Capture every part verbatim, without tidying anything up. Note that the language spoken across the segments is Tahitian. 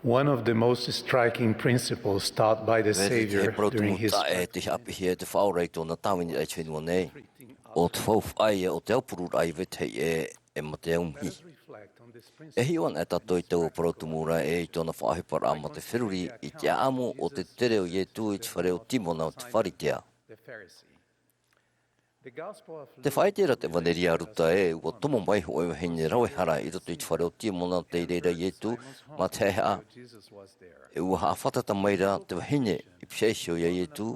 One of the most striking principles taught by the Savior during his life. Te haʻapiʻihia e te Faʻaora i tōna tāvini i te fenua nei, ʻo te faufaʻa o te aupururaʻa i vetahi ʻē, e mā te aumihi. E hiʻo ana tātou i taua parau tumu ra ē i tōna faʻaʻohiparaʻa mā te feruri i te ʻāʻamu o te tere o Ietu i te fare o Timona te Faritea. Te faʻaʻite ra te ʻEvaneria a Ruta ē, ʻua tomo mai hōʻē vahine rave hara i roto i te fare o Timona tei reira Ietu mā te haʻehaʻa. E ʻua haʻafātata mai ra te vahine i pihaʻi iho ia Ietu,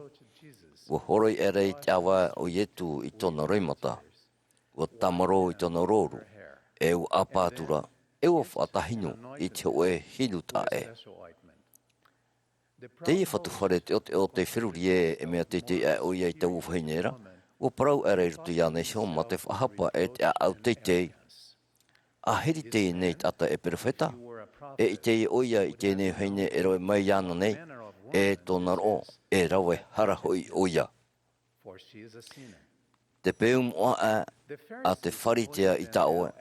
ʻua horoi aʻera i te ʻāvae o Ietu i tōna roimata. ʻUa tāmarō i tōna rōru, e ʻua ʻāpā atu ra, e ʻua faʻatahinu i te hōʻē hinu taʻa ʻē. Teie fatu fare teʻoteʻo tei feruri ē, e mea teitei aʻe ʻoia i taua vahine ra, ʻua parau aʻera i roto iāna iho mā te faʻahapa e te ʻāʻau teitei. ʻĀhiri teie nei taʻata e perofeta, e ʻite ʻoia i teie nei vahine e rave mai iāna nei, e tōna roʻo, e rave hara hoʻi ʻoia. Te peu moʻa a te Faritea i tā ʻoe,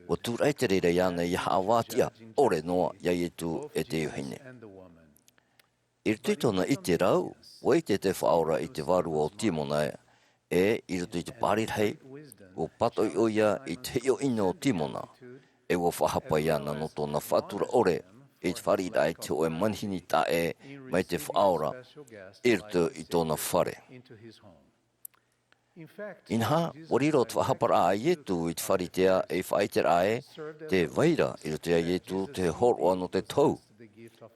ʻua tūraʻi te reira iāna ʻia haʻavātiʻa ʻore noa ia Ietu e te vahine. I roto i tōna ʻite rau, ʻua ʻite te Faʻaora i te vārua o Timona, e i roto i te pāriraʻa, ʻua pātoʻi ʻoia i te hiʻo ʻino o Timona, e ʻua faʻahapa iāna nō tōna faʻatura ʻore i te fāriʻiraʻa i te hōʻē manihini taʻa ʻē mai te Faʻaora i roto i tōna fare. Inaha, ʻua riro te faʻahaparaʻa a Ietu i te Faritea ei faʻaʻiteraʻa ē, tē vai ra i roto ia Ietu te hōroʻa nō te tohu,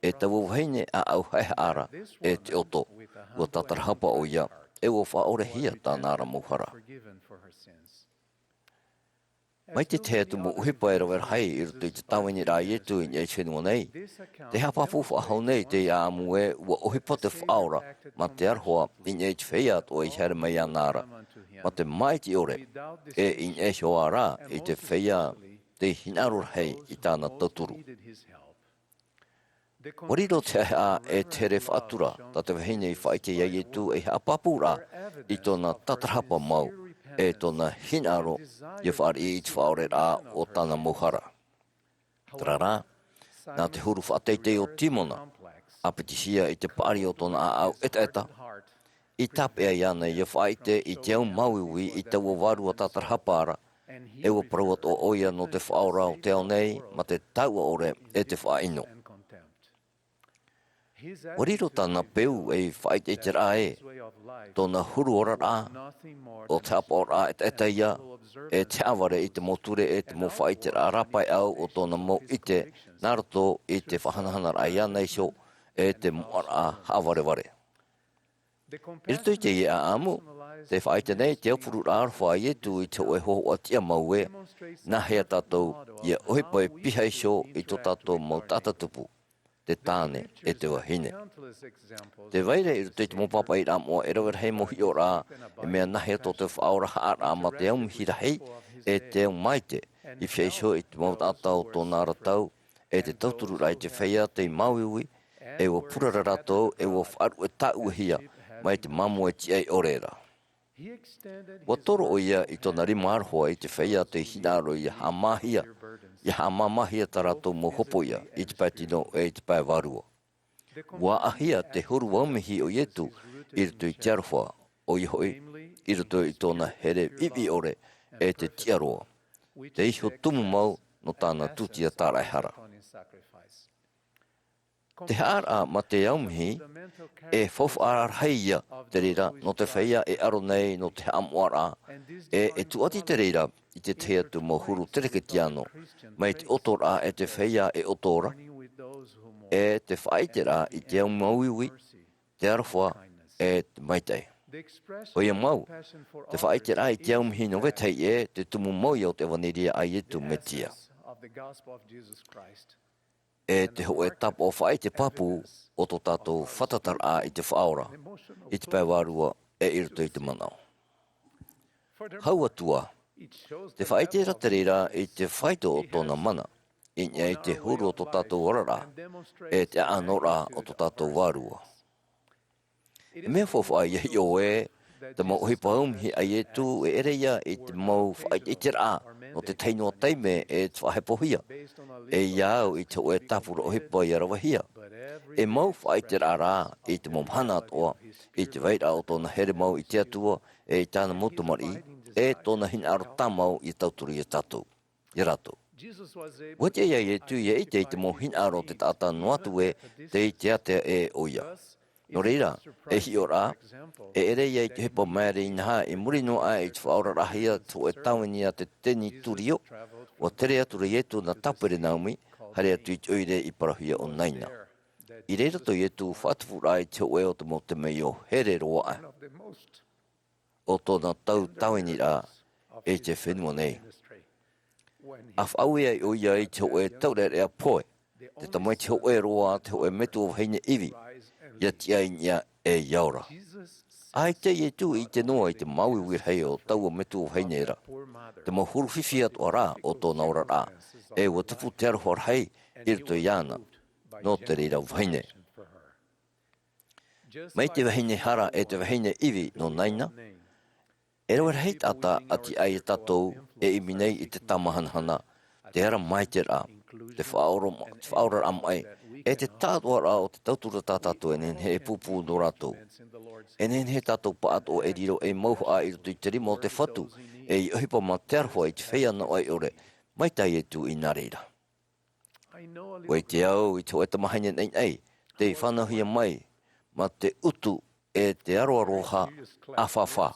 e taua vahine ʻāʻau haʻehaʻa ra, e te ʻoto, ʻua tātarahapa ʻoia, e ʻua faʻaʻorehia tāna ra mau hara. Mai te tahi atu mau ʻohipa e rave rahi i roto i te tāviniraʻa a Ietu i niʻa i te fenua nei, te haʻapāpū faʻahou nei teie ʻāʻamu ē ʻua ʻohipa te Faʻaora mā te aroha i niʻa i te feiā atoʻa i haere mai iāna ra, mā te māʻiti ʻore, e i niʻa iho ā rā i te feiā tei hinaʻaro rahi i tāna tauturu. ʻUa riro te haʻehaʻa e te here faʻatura tā te vahine i faʻaʻite ia Ietu ei haʻapāpūraʻa i tōna tātarahapa mau, e tōna hinaʻaro ʻia fāriʻi i te faʻaʻoreraʻa o tāna mau hara. Terā rā, nā te huru faʻateitei o Timona, ʻāpitihia i te paʻari o tōna ʻāʻau ʻetaʻeta, i tāpeʻa iāna ʻia faʻaʻite i te au māuiui i taua vārua tātarahapa ra, e ʻua parau atoʻa ʻoia nō te faʻaora o te ao nei, mā te taua ʻore e te faʻaʻino. ʻUa riro tāna peu ei faʻaʻiteʻiteraʻa ē, tōna huru oraraʻa, ʻo te haʻapaʻoraʻa ʻetaʻeta ia, e te haʻavare i te mau ture e te mau faʻaʻiteraʻa rāpaeʻau o tōna mau ʻite, nā roto i te faʻahanahanaraʻa iāna iho, e te moʻaraʻa haʻavarevare. I roto i teie ʻāʻamu, tē faʻaʻite nei te aupururaʻa aroha a Ietu i te hōʻē hōhoʻa tiʻa mau ē, nāhea tātou ʻia ʻohipa e piha iho i tō tātou mau taʻata tupu, te tāne e te vahine. Tē vai ra i roto i te mau pāpaʻiraʻa moʻa e rave rahi mau hiʻoraʻa, e mea nāhea tō te Faʻaora haʻaraʻa mā te aumihi rahi, e te au maite, i piha iho i te mau taʻata o tōna ra tau, e te tautururaʻa i te feiā tei māuiui, e ʻua purara rātou, e ʻua faʻaruʻe tāuʻahia, mai te māmoe tiʻai ʻore ra. ʻUa toro ʻoia i tōna rima aroha i te feiā tei hinaʻaro ʻia haʻamāhia, ʻia haʻamāmāhia tā rātou mau hopoiʻa, i te pae tino e i te pae vārua. ʻUa ʻāʻahia te huru aumihi o Ietu, i roto i te aroha, ʻoia hoʻi, i roto i tōna here viʻiviʻi ʻore, e te tiʻa roa. Te iho tumu mau nō tāna tūtia tāraʻehara. Te haʻaraʻa mā te aumihi, e faufaʻa rahi ia te reira nō te feiā e aro nei nō te haʻamoʻaraʻa, e, e tūʻati te reira i te tahi atu mau huru tereketiano, mai te ʻotoraʻa e te feiā e ʻoto ra, e te faʻaʻiteraʻa i te au māuiui, te aroha, e te maitaʻi. ʻOia mau, te faʻaʻiteraʻa i te aumihi nō vetahi ʻē, te tumu mau ia o te ʻEvaneria a Ietu Metia. E te hōʻē tāpaʻo faʻaʻite pāpū o tō tātou fātataraʻa i te Faʻaora, i te pae vārua, e i roto i te manaʻo. Hau atu ā, tē faʻaʻite ra te reira i te faito o tōna mana, i niʻa i te huru o tō tātou oraraʻa, e te ʻaʻanoraʻa o tō tātou vārua. E mea faufaʻa ʻia hiʻo ē, Te mau ʻohipa aumihi a Ietu e ʻere ia i te mau faʻaʻiteʻiteraʻa nō te tahi noa taime e te faʻahepohia. E ia au i te hōʻē tāpura ʻohipa ia ravehia. E mau faʻaʻiteraʻa rā i te mau mahana atoʻa, i te vairaʻa o tōna here mau i te Atua, e i tāna mau tamariʻi, e tōna hinaʻaro tāmau i tauturu ia tātou. Ia rātou. ʻUa tiʻa ia Ietu ia ʻite i te mau hinaʻaro o te taʻata noa atu ē tei te ātea ʻē ʻoia. Nō reira, e hiʻo rā, e ʻere ia i te ʻohipa maere inaha i muri noa aʻe i te faʻaoraraʻahia te hōʻē tāvini a te deniturio, ʻua tere atu ra Ietu nā Kaperenaumi, haere atu i te ʻoire i parauhia ʻo Naina. I reira tō Ietu faʻatupuraʻa i te hōʻē o te mau temeio here roa aʻe o tōna tau tāviniraʻa i te fenua nei. ʻA faʻaue ai ʻoia i te hōʻē taureʻareʻa pohe, te tamaiti hōʻē roa a te hōʻē metua vahine ivi, ʻia tiʻa i niʻa ʻe ʻia ora. ʻAita Ietu i ʻite noa i te māuiui rahi o taua metua vahine ra, te mau huru fifi atoʻa rā o tōna oraraʻa, e ʻua tupu te aroha rahi i roto iāna, nō te reira vahine. Mai te vahine hara e te vahine ivi nō Naina, e rave rahi taʻata ʻati ai ia tātou e ʻimi nei i te tāmahanahana, te ara maitaʻiraʻa, te faʻaora-, te faʻaoraraʻa maʻi, e te taʻatoʻaraʻa o te tauturu tā tātou e nehenehe e pūpū nō rātou. E nehenehe tātou pāʻatoʻa e riro ei mauhaʻa i roto i te rima o te Fatu, e i ʻohipa mā te aroha i te feiā nō ʻaiʻore, mai tā Ietu i nā reira. ʻUa ʻite au i te hōʻē tamahine naʻinaʻi, tei fānauhia mai, mā te utu e te aroaroha ʻāfāfā.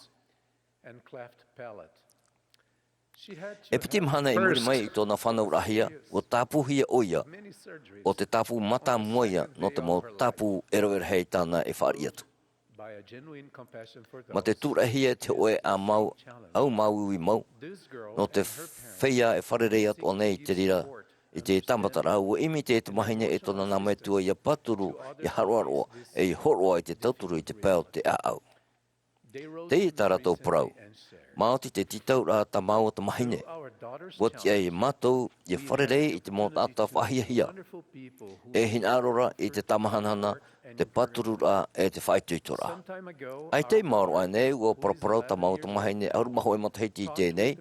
E piti mahana i muri mai i tōna fānauraʻahia, ʻua tāpūhia ʻoia, ʻo te tāpū mātāmua ia nō te mau tāpū e rave rahi tāna e fāriʻi atu. Mā te tūraʻihia e te hōʻē ʻāmau, ʻau māuiui mau, nō te feiā e fārerei atoʻa nei i te reira, i te tāmataraʻa, ʻua ʻimi te tamahine e tōna nā metua ʻia pāturu, ʻia haroaroa, e ʻia hōroʻa i te tauturu i te pae o te ʻāʻau. Teie tā rātou parau, maoti te tītauraʻa tā māua tamahine. ʻUa tiʻa ia mātou, ʻia fārerei i te mau taʻata faʻahiahia. E hinaʻaro ra i te tāmahanahana, te pātururaʻa, e te faʻaitoitoraʻa. ʻAita i maoro aʻe nei, ʻua paraparau tā māua tamahine ʻahuru mā hōʻē matahiti i teie nei,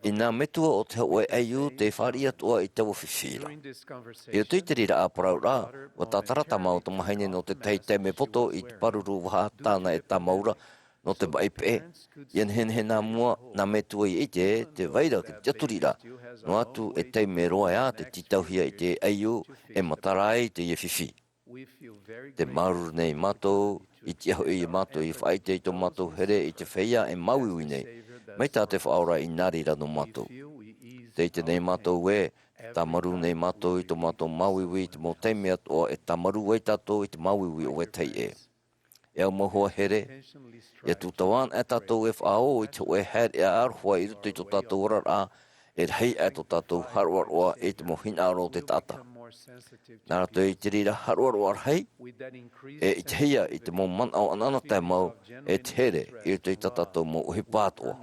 i nā metua o te hōʻē ʻaiū tei fāriʻi atoʻa i taua fifi ra. I roto i te reira ʻāparauraʻa, ʻua tātara tā māua tamahine nō te tahi taime poto i te pāruru vaha tāna e tāmau ra, nō te maʻi peʻe, ʻia nehenehe nā mua, nā metua ʻia ʻite, te vai ra te tiʻaturiraʻa, noa atu e taime roa ā te tītauhia i te ʻaiū, e matara ai teie fifi. Tē māuruuru nei mātou, i te ʻaho ia mātou i faʻaʻite i tō mātou here i te feiā e māuiui nei, mai tā te Faʻaora i nā reira nō mātou. Tē ʻite nei mātou ē, tāmarū nei mātou i tō mātou māuiui i te mau taime atoʻa e tāmarū ai tātou i te māuiui o vetahi ʻē. E au mau hoa here, ʻia tūtava anaʻe tātou e faʻaō i te hōʻē haereʻa aroha i roto i tō tātou oraraʻa, e rahi aʻe tō tātou haroʻaroʻa i te mau hinaʻaro o te taʻata. Nā roto i te reira haroʻaroʻa rahi, e ʻitehia i te mau manaʻo anaʻanatae mau, e te here i roto i tā tātou mau ʻohipa atoʻa.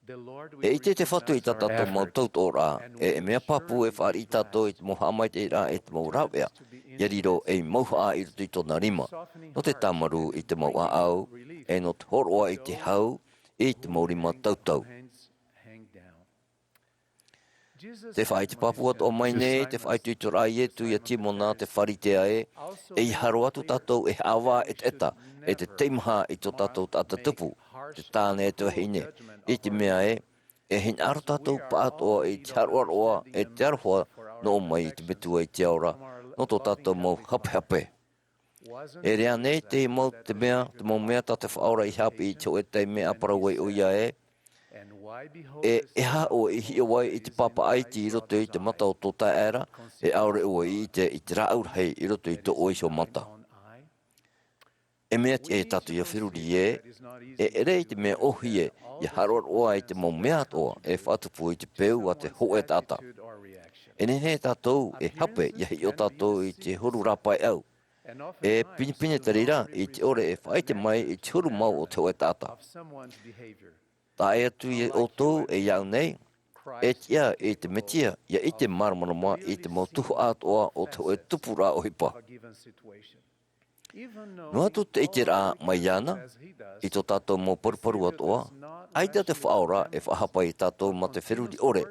E ʻite te Fatu i tā tātou mau tautoʻoraʻa, e, e mea pāpū e fāriʻi tātou i te mau haʻamaitaʻiraʻa e te mau rāveʻa, ʻia riro ei mauhaʻa i roto i tōna rima, nō te tāmarū i te mau ʻāʻau, e nō te hōroʻa i te hau, i te mau rima tautau. Tē faʻaʻite pāpū atoʻa mai nei te faʻaitoitoraʻa a Ietu ia Timona te Pharisea ē, e ʻia haere atu tātou e haʻavā ʻetaʻeta, e te teimaha i tō tātou taʻata tupu, te tāne e te vahine, i te mea ē, e hinaʻaro tātou pāʻatoʻa i te haroʻaroʻa, e te aroha, nō ʻō mai i te Metua i te ao ra, nō tō tātou mau hapehape. E ʻere ānei te mau, te mea, te mau mea tā te Faʻaora i haʻapiʻi i te hōʻē taime ʻa parau ai ʻoia ē, e, e aha ʻoe i hiʻo ai i te pāpaʻa iti i roto i te mata o tō taeaʻe ra, e ʻaore ʻoe i ʻite i te rāʻau rahi i roto i tō ʻoe iho mata. E mea tiʻa ia tātou ʻia feruri ē, e ʻere i te mea ʻōhie, ʻia haroʻaroʻa i te mau mea atoʻa, e faʻatupu i te peu a te hōʻē taʻata. E nehenehe tātou, e hape, ʻia hiʻo tātou i te huru rāpae ʻau. E pinepine te reira, i te ʻore e faʻaʻite mai i te huru mau o te hōʻē taʻata. Tae atu ia ʻoutou, e iāʻu nei, e tiʻa i te Mesia, ʻia ʻite māramarama i te mau tuhaʻa atoʻa o te hōʻē tupuraʻa ʻohipa. Noa atu te ʻiteraʻa mai iāna i tō tātou mau paruparu atoʻa, ʻaita te Faʻaora e faʻahapa ia tātou mā te feruri ʻore.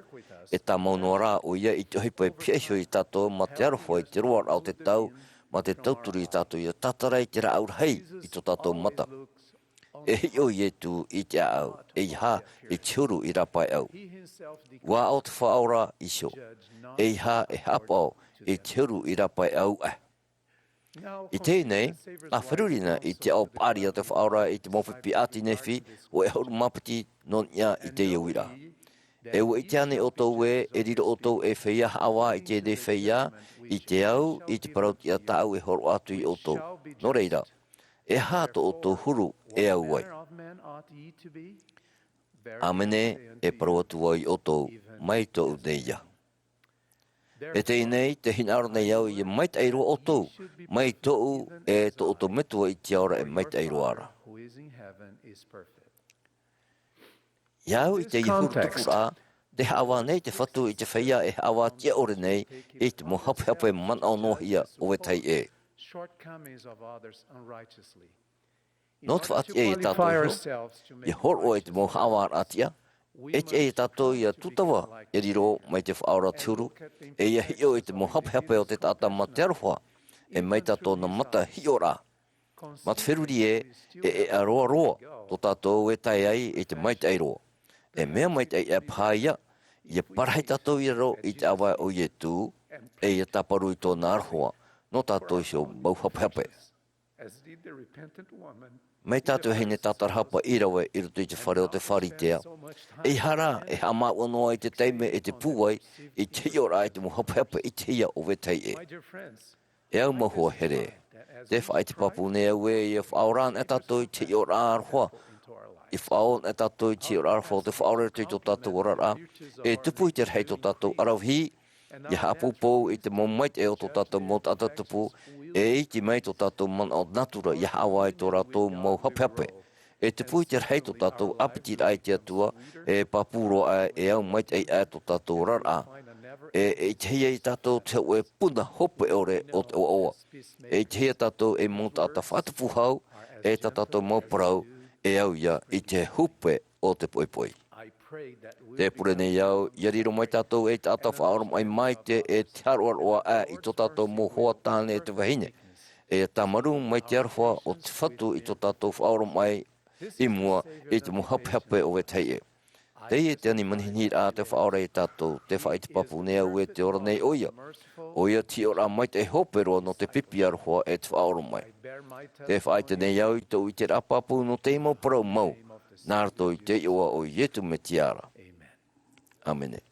E tāmau noa rā ʻoia i te ʻohipa e pihaʻi iho ia tātou mā te aroha i te roaraʻa o te tau, mā te tauturu ia tātou ʻia tātara i te rāʻau rahi i tō tātou mata. E hiʻo Ietu i te ʻāʻau, ʻeiaha i te huru i rāpaeʻau. ʻUa ʻo te Faʻaora iho, ʻeiaha e haʻapaʻo i te huru i rāpaeʻau aʻe. I teie nei, ʻa feruri na i te ao paʻari a te Faʻaora i te mau pipi ʻāti Nephi, ʻo e ʻahuru mā piti nō niʻa i teie uiraʻa. E ʻua ʻite ānei ʻoutou ē, e riro ʻoutou ei feiā haʻavā i teie nei feiā, i te au, i te parau-tiʻa tāʻu e hōroʻa atu ia ʻoutou. Nō reira, e aha tō ʻoutou huru e au ai? ʻĀmene, e parau atu vau ia ʻoutou, mai tōʻu nei ia. E teie nei, tē hinaʻaro nei au ʻia maitaʻi roa ʻoutou, mai tōʻu e tō ʻoutou Metua i te ao ra e maitaʻi roa ra. Ia au i teie huru tupuraʻa, tē haʻavā nei te Fatu i te feiā e haʻavā-tiʻa-ʻore nei i te mau hapehape manaʻo-noa-hia o vetahi ʻē. Nō te faʻatiʻa ia tātou iho, ʻia hōroʻa i te mau haʻavāraʻa-tiʻa, e tiʻa ia tātou ʻia tūtava, ʻia riro mai te Faʻaora te huru, e ʻia hiʻo i te mau hapehape o te taʻata mā te aroha, e mai tā tōna mata hiʻoraʻa. Mā te feruri ē, e ʻeʻa roa roa tō tātou e tae ai i te maitaʻi roa. E mea maitaʻi aʻe paha ia, ʻia parahi tātou i raro i te ʻāvae o Ietu, e ʻia tāparu i tōna aroha, nō tātou iho mau hapehape. Mai tā te vahine tātarahapa i rave i roto i te fare o te Pharisea, ʻeiaha rā e haʻamāuʻa noa i te taime e te pūai, i te hiʻoraʻa i te mau hapehape ʻitehia o vetahi ʻē. E au mau hoa here, tē faʻaʻite pāpū nei au ē, ʻia faʻaora anaʻe tātou i te hiʻoraʻa aroha, ʻia faʻaora anaʻe tātou i te hiʻoraʻa aroha o te Faʻaora i roto i tō tātou oraraʻa, e tupu i te rahi tō tātou ʻaravihi, ʻia haʻapūpou i te mau maitaʻi o tō tātou mau taʻata tupu, e iti mai tō tātou manaʻo natura ʻia haʻavā i tō rātou mau hapehape. E tupu i te rahi tō tātou ʻāpitiraʻa i te Atua, e pāpū roa aʻe, e au maitaʻi aʻe tō tātou oraraʻa. E, e ʻitehia ia tātou te hōʻē puna hope ʻore o te ʻoaʻoa. E ʻitehia tātou ei mau taʻata faʻatupu hau, e tā tātou mau parau, e au ia i te hupe o te poʻipoʻi. Tē pure nei au, ʻia riro mai tātou ei taʻata faʻaoromaʻi maitaʻi e te hāroʻaroʻa aʻe i tō tātou mau hoa tāne e te vahine. E tāmarū mai te aroha o te Fatu i tō tātou faʻaoromaʻi i mua i te mau hapehape o vetahi ʻē. Teie te ani manihini a te Faʻaora ia tātou, tē faʻaʻite pāpū nei au ē tē ora nei ʻoia. ʻOia te hiʻoraʻa maitaʻi hope roa nō te pipi aroha e te faʻaoromaʻi. Tē faʻaʻite nei au i tōʻu ʻiteraʻa pāpū nō teie mau parau mau, nā roto i te iʻoa o Ietu Mesia ra. ʻĀmene.